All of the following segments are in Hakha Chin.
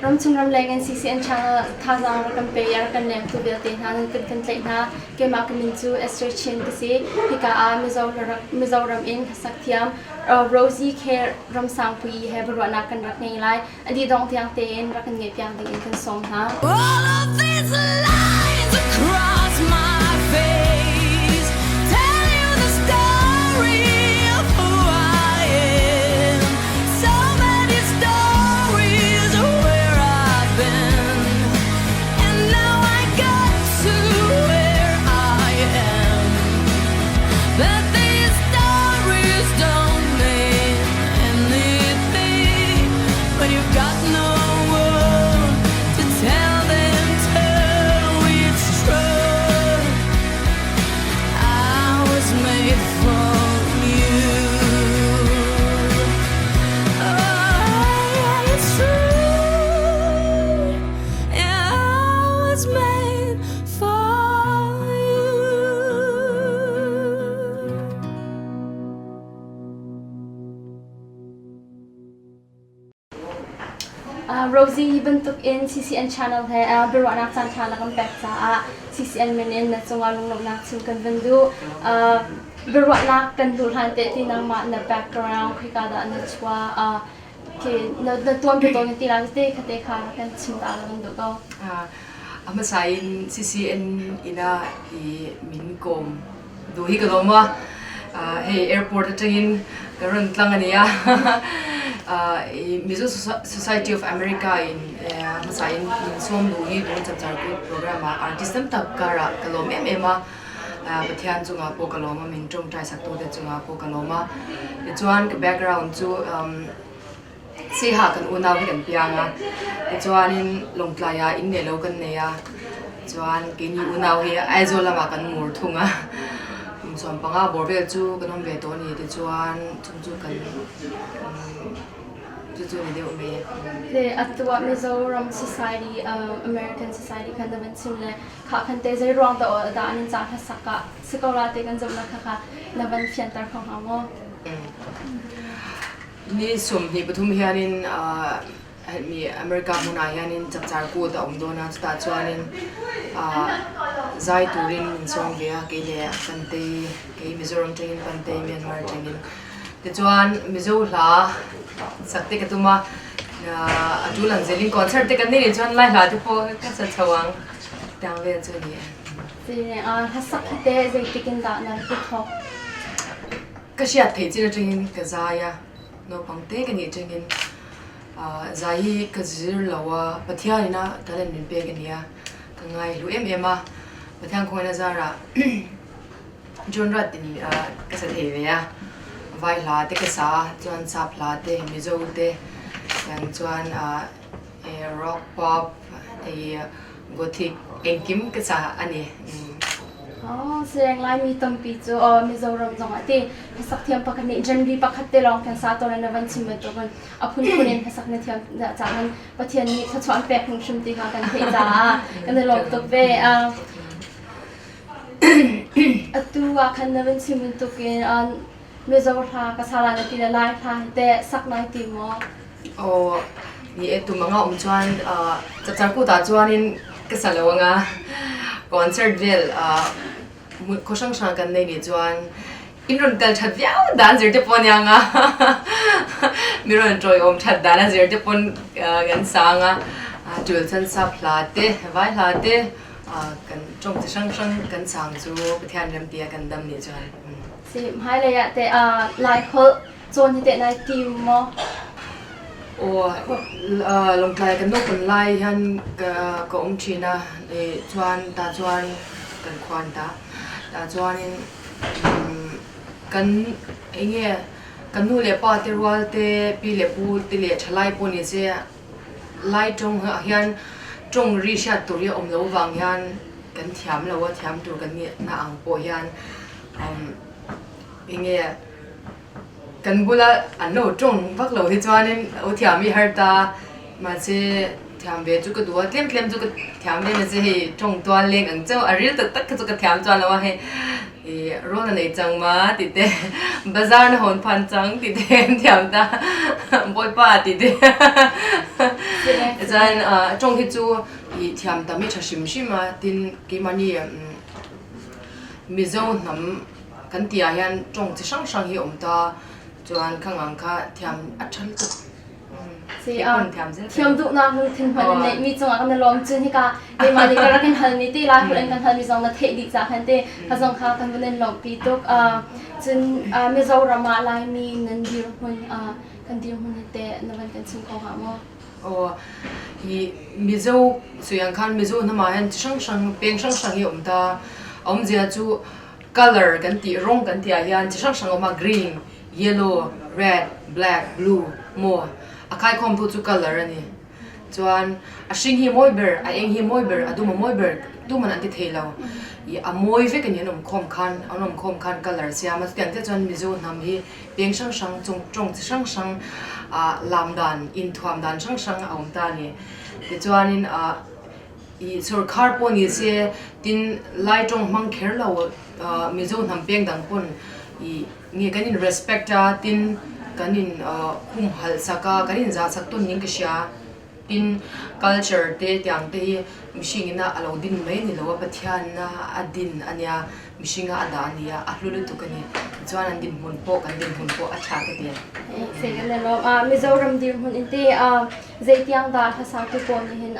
Ramchung ramleng in CCN channel thazaang rak kan pe i a rak kan lengtu vialte hna nan kan kan tlaih hna. Keimah ka min cu Esther Chin ka si. Hika ah Mizoram in hlasak thiam Rosie Khe Ramsangpui he biaruahnak kan rak ngei lai. A dih dongh tiang tein rak kan ngaih piak ding in kan sawm hna. All of these lines across my face tell you the story of who I am. So many stories of where I've been, and now I got to where I am. But these stories don't mean anything when you've got no one to tell them to. It's true. I was made for you. Oh, it's true. Yeah, I was made for you. Rosie hi bantuk in CCN channel he biaruahnak caanṭha na kan pek caah CCN min in na cungah lunglawmhnak chim kan van duh. Biaruahnak kan duh hlan te ti nangmah na background khoika dah na chuah khi na tuan bi tawn ti la te kha te kha kan chim ta la kan duh ko. A hmasa in CCN ina i min kawm duh hi ka lawm a. Hei airport atangin ka run tlang ania. Mizo Society of America in hmasa in min sawm duh hi tun chapchar kut program ah artist tam tak karah ka lawm em em a. Pathian chungah pawh ka lawm a, min tawngtai saktu te chungah pawh ka lawm a. Tichuan ka background chu Seiha kan unau hi kan piang a, tichuanin Lawngtlai ah inn leh lo kan nei a, chuan keini unau hi Aizawl lamah kan mur thung a, kum 15 bawr vel chu kan awm ve tawh a ni tichuan chung chu kan chu chu ni deuh mai. Le atu ah Mizoram Society, American Society khan na van chim le kha khan te zei ruang dah dah an in cah hlasak ah si ko la te kan zohnak kha kha na van fianter kho hnga maw? Ni 23 hianin mi America hmunah hianin chapchar kut a um dawn a, chutah chuanin zai turin min sawm ve a, kei leh Pantei, kei Mizoram tangin Pantei, Myanmar tangin. Tichuan Mizo hla sak te ka tum a, a tul ang zelin concert te kan nei nih chuan Lai hla te pawh ka sa chho ang tiang vel chu a ni e. Hlasak hi teh zeitik in dah na rak i thawk? Ka hriat theih chin atangin ka zai a, naupang te ka nih atangin zai hi ka zir lo a, Pathian ina talent min pek a nia, ka ngai hlu em em a, Pathian khawngaihna zarah genre tin ka sa thei ve a, vai hla te ka sa a, chuan sap hla te, Mizo te, chuan rock, pop, Gothic engkim ka caah a ni. Siang Laimi tampi cu Mizoram zong ah ti hlasak thiam pakhat nih genre pakhat te lawng kan sa tawn na van chim bantukin a phunphun in hlasak na thiam caah Pathian nih thluachuah an pek hrimhrim ti kha kan theih caah kan i lawm tuk ve. Atu ah khan na van chim bantukin Mizo hla ka sa lai na ti le Lai hla hi teh sak nai ti maw? Aw, ni e tum anga um chuan chapchar kut ah chuanin ka sa lo anga concert vel khaw hrang hrang kan nei nih chuan in rawn kal that viau dan zir te pawh ania anga mi rawn tawiawm that dan a zir te pawn kan sa anga tul chuan sap hla te vai hla te kan tawng chi hrang hrang kan chang chu Pathian remti a kan dam nih chuan. Si hmailei ah teh Lai holh Cawn hi teh nai tim maw? Aw, Lawngtlai kan naupan lai hian ka um ṭhin a, chuan tah chuan kan khuan ta. Tah chuanin kan eng nge kan nu leh pa te rual te, pi leh pu te leh ṭhalai pawh ni se Lai ṭawng ah hian ṭawng ri hriat tur hi a awm lo vang hian kan thiam lo a, thiam tur kan nihna ang pawh hian eng nge Kan bula an lo tawng vak lo hi chuanin u thiam hi har ta mahse thiam ve chu ka duh a, tlem tlem chu ka thiam ve mahse hei tawng tual leng ang chauh a ril tak tak kha chu ka thiam chuan lo a hei. I rawl na nei cang ma ti te bazar na hon phan cang ti te an thiam ta bawipa ti te cun ṭong hi cu i thiam tam i ṭha hrimhrim a tin keimah nih Mizo hnam kan ti ah hin ṭong chi hrang hrang hi a um ta cun kha ngang kha thiam a ṭha tuk. Thiam duhnak lungthin hmanh na neihmi cungah kan i lawm. Cun hika keimah nih ka rak in halmi te lai holh in kan halmi zong na theih dih cah khan te kha zong kha kan vun in lawmhpi tuk. Cun Mizoram ah Laimi nan dirhmun kan dirhmun hi teh na van kan chim kho hnga maw? Aw, hi Mizo suyang khan Mizo hnam ah hin hrang hrang peng hrang hrang hi a um ta. A umzia cu color kan ti rawng kan ti ah hian chi hrang hrang a um a green, yellow, red, black, blue maw a khaikhawmtu cu color a ni. Chuan a hring hi mawi ber, a eng hi mawi ber, a dum a mawi ber tuman an ti thei lo. I a mawi vek ani an awm khawm khan an awm khawm khan color siam a chutiang te chuan Mizo hnam hi peng hrang hrang chung tawng chi hrang hrang ah lam dan inthuam dan hrang hrang a awm ta a ni. Tichuanin ah i sorkar pawh ni se tin Lai tawng hmang kher lo Mizo hnam peng dang pawn i Nge kan in respect a, tin kan in humhalh sak a, kan in zah sak tawn ning ka hria. Tin culture te tiang te hi mihring ina a lo din mai ni lo a, Pathian a a din a nia, mihring a a dah a nia, a hlu lutuk a ni. Tichuan an dinhmun pawh kan dinhmun pawh a tha ka ti. Sei kan le lawm. Mizoram dirhmun in te zeitiang dah hlasatu pawl nih hin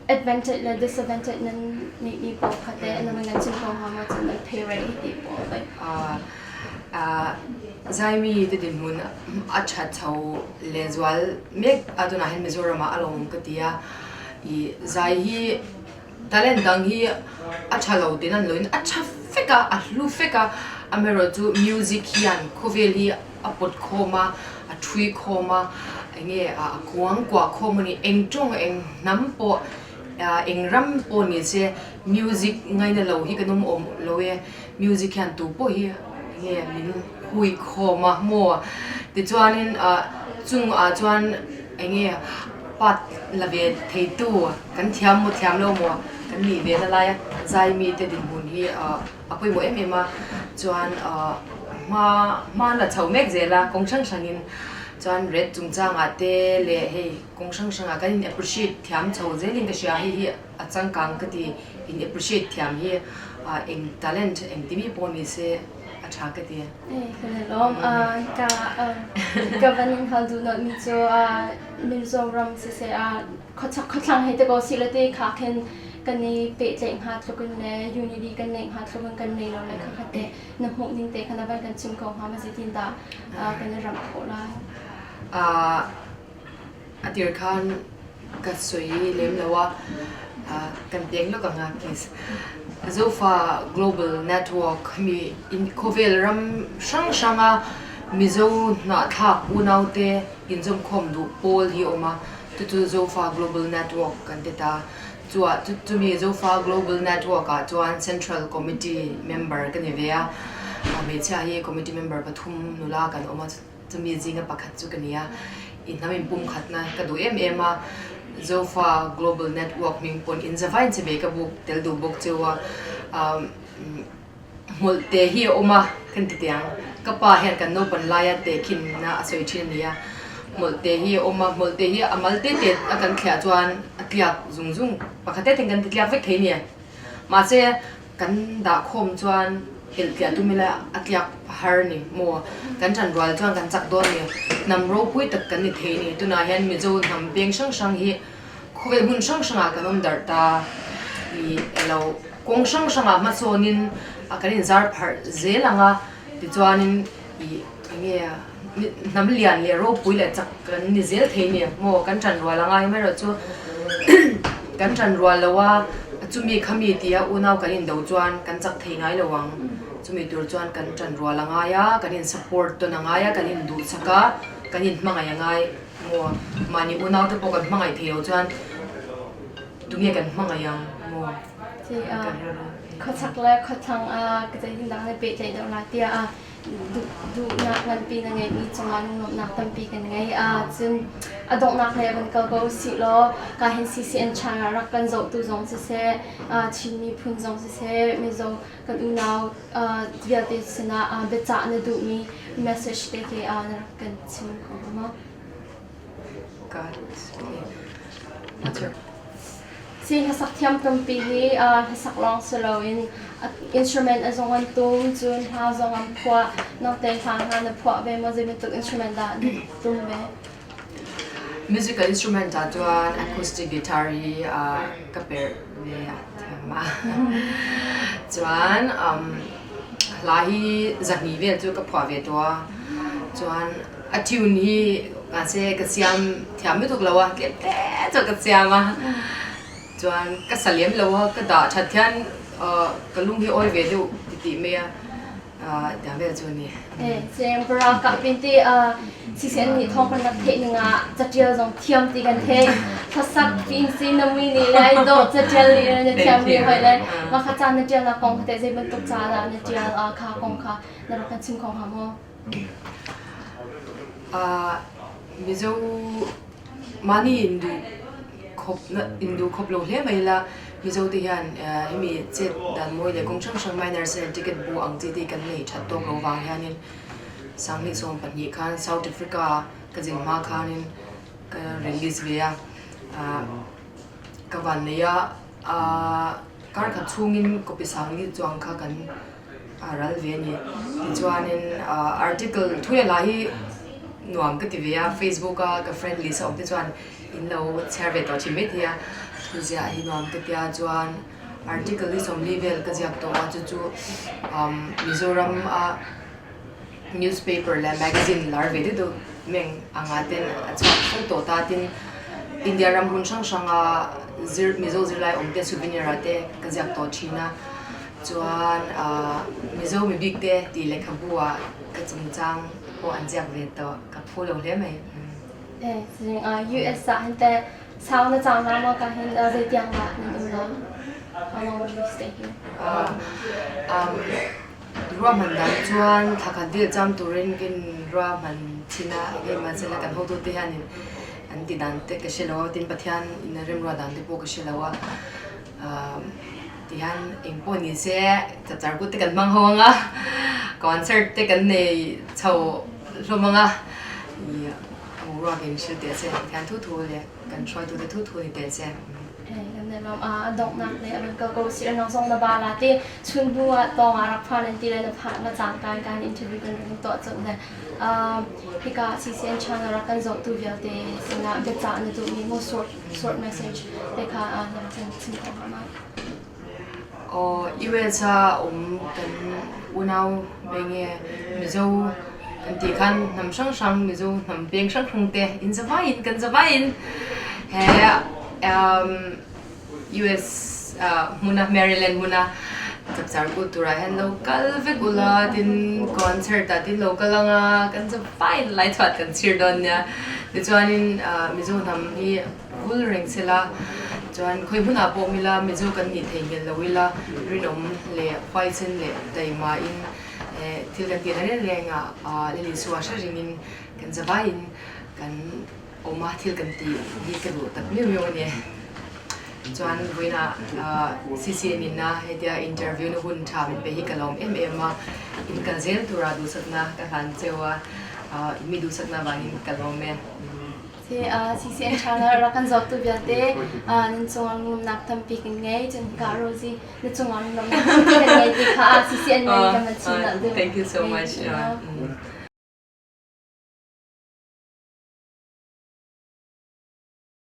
advantage le disadvantage nan ngeihmi pawl kha teh na van kan chim kho hnga maw cun nan pay rate ti pawl like Zaimi te dinhmun a ṭhatcho lehzual mek a tunah hin Mizoram ah a lawmawm ka ti a. I zai hi talent dang hi a ṭha lo ti nan loin a ṭha fek a, a hlu fek a. Amaherawhchu music hian khawvel hi a pawt khawm a, a ṭhui khawm a, enge a kuang kuah khawm a ni. Eng ṭawng eng hnam pawh eng ram pawh ni se music ngaina lo hi kan awm awm lo e. Music hian tu pawh hi enge min hui khawm a maw? Tichuanin chungah chuan enge part la ve theitu kan thiam maw thiam lo maw kan nih ve na lai a, zai mite dinhmun hi a pawimawh em em a chuan hma hma la chho mek zel a kawng hrang hrangin chuan red chungchangah te leh hei kawng hrang hrangah kan in appreciate thiam chho zelin ka hria hei hi a changkang ka ti in appreciate thiam hi eng talent eng timi pawh ni se a tha ka ti. Ka ka van in hal duh nawt mi cu Mizoram siseh khuachak khuathlang hei ti ko sih le ti kha khin kan i pehtlaih hnga tluk in le unity kan neih hnga tluk in kan nei lo le khakhat te na hmuh ning te kha na van kan chim ko hnga ma zeitin dah kan i ramh khawh lai? A tir khan ka soi lem lo a kan peng lawk anga please. Zofa Global Network mi in khawvel ram hrang hrang a Mizo hnahthlak unau te inzawmkhawm duh pawl hi a awm a, chuchu Zofa Global Network kan ti ta. Chua chumi Zofa Global Network ah chuan Central Committee member ka ni ve a, hmeichhia hi committee member pathum nula kan awm a, chumi zinga pakhat chu ka ni a, i hnam inpumkhatna ka duh em em a, Zofa Global Network hming pawn inzavain che ve ka buk tel duh bawk cheu a, Hmawlh te hi a awm a kan ti teh ang. Ka pa hian kan naupan laia tehkhinna a sawi thin a ni a. Hmawlh te hi a awm a, hmawlh te hi a mal te te a kan thliah chuan a tliak zung zung pakhat te ten kan ti tliak vek thei a ni. Mahse kan dah khawm chuan helh tliah tum ila a tliak har a ni maw? Kan ṭan rual chuan kan chak dawn a ni. Hnam ropui tak kan ni thei a ni. Tunah hian Mizo hnam peng hrang hrang hi Khawvel hmun hrang hrangah kan awm darh ta i elo kawng hrang hrangah hmasawnin kan inzar pharh zel ang a, tichuanin i enge hnam lian leh ropui leh chak kan ni zel thei a ni maw kan ṭan rual ang a amaherawh chu kan ṭan rual lo a chumi khami tia unau kan indo chuan kan chak thei ngai lo ang chumi tur chuan kan ṭan rual a ngai a kan in support tawn a ngai a kan induhsak a kan inhmangaih a ngai. Maw? Mahni unau te pawh kan hmangaih thei lo chuan tunge kan hmangaih ang maw? Ti a khawchak le khawthlang a ka zeitin dang le pehtlaih deuh la tiah a. Duhnak nganpi na ngeihmi cungah lungnuamhnak tampi kan ngei. Cun a donghnak lei van kal ko usih law ka hin CCN China rak kan zohtu zong siseh, Chin miphun zong siseh, Mizo kan unau vialte sinah biacah na duhmi message tete na rak kan chim kho hnga maw? God. Si hlasak thiam tampi hi hlasak lawng si loin instrument a zong an tum, cun hla zong an phuah. Nangte hla hna na phuah ve maw? Zei bantuk instrument dah na tum ve? Musical instrument ah cun acoustic guitar hi ka perh ve a thiam a. Cun hla hi zahnih vel cu ka phuah ve tuah. Cun a tune hi ngase ka siam thiam tuk lo a tlem te cu ka siam a chuan ka sa lem lo a ka dah that hian ka lung hi awi ve deuh ti ti mai a tiang vel chu ni. Seng para ka pin ti sisen nih thong kan rak theih ning ah catial zong thiam ti kan theih thlasak pin si na mui nih le ai dawh catial nih na thiam mi hoi le ma kha ca na tial na kong kha te zei bantuk ca dah na tial kha kong kha na rak kan chim kho hnga maw? Mizo mahni induh khawp lo hle mai ila Mizo te hian hemi chet dan mawi leh kawng hrang hrang minor cell ticket bu ang chi te kan nei that tawk lo vang hianin Sanghnih 12 khan South Africa ka zin hma khanin ka release ve a ka van nei a kar khat chhungin copy Sanghnih chuang kha kan a ral ve a ni. Tichuanin article thu leh hla hi nuam ka ti ve a, Facebook a ka friend list a awm te chuan in lo chhiar ve tawh thin mai thei a, thu ziah hi nuam ka tia chuan article hi sawmli vel ka ziak tawh a chu chu Mizoram a newspaper leh magazine lar ve deuh deuh meng anga ten a chhuak fo tawh ta tin India ram hmun hrang hrang a zir Mizo zirlai awm te souvenir ah te ka ziak tawh thin a. Chuan Mizo mibik te tih lehkhabu ah ka chungchang pawh an ziak ve tawh, ka phu lo hle mai. US ah hin teh sau na cang la maw ka hin zeitiang dah nan um la? How long will you stay here? Ruahman dan chuan thla khat vel cham turin kin ruahman thin a, keimah chela kan hotu te hianin an ti dan te ka hre lo a, tin Pathian in a remruah dan te pawh ka hre lo a. Tihian eng pawh ni se chapchar kut te kan hmang ho ang a, concert te kan nei chho hlawm ang a, ih boruak in hrilh teh se, Pathian thu thu leh kan hruaitu te thu thu ni teh se. Kan nei lawm a, a donghnak le a rawn kal ko si anang zong na ba la ti chun hnu ah tawng ah rak phan an ti le na phan na cang kai kan interview kan rak tuah chun le hika CCN channel rak kan zohtu vialte sinah biacah na duhmi mo short short message te kha na rak kan chim kho hnga ma? Aw US ah um kan unau nge Mizo kan ti khan hnam hrang hrang Mizo hnam peng hrang hrang te in zavai in kan zavai in he US hmuna Maryland hmuna chapchar kut turah hian lo kal vek ula tin concert ah tin lo kal anga kan zavai in lai chhuat kan chhir dawn nia tichuanin Mizo hnam hi vul reng sela chuan khawi hmunah pawh awm ila Mizo kan nih thei hmel lo ila rinawm leh huaisen leh taima in thil kan tih na reng reng ah Lily Sua hre ringin kan zavaiin kan awm a thil kan tih hi ka duh tak miau miau a ni. Chuan vawiinah CCN in a hetia interview na hun tha min pe hi ka lawm em em a, in kal zel tura duhsakna ka hlan cheu a, mi duhsakna vangin ka lawm e. CCN channel rak kan zawktu vialte nan cungah lungnak tampi kan ngei cun hika Rosie na cungah lungnak tampi kan ngei ti kha CCN men kan van chim Thank you so much.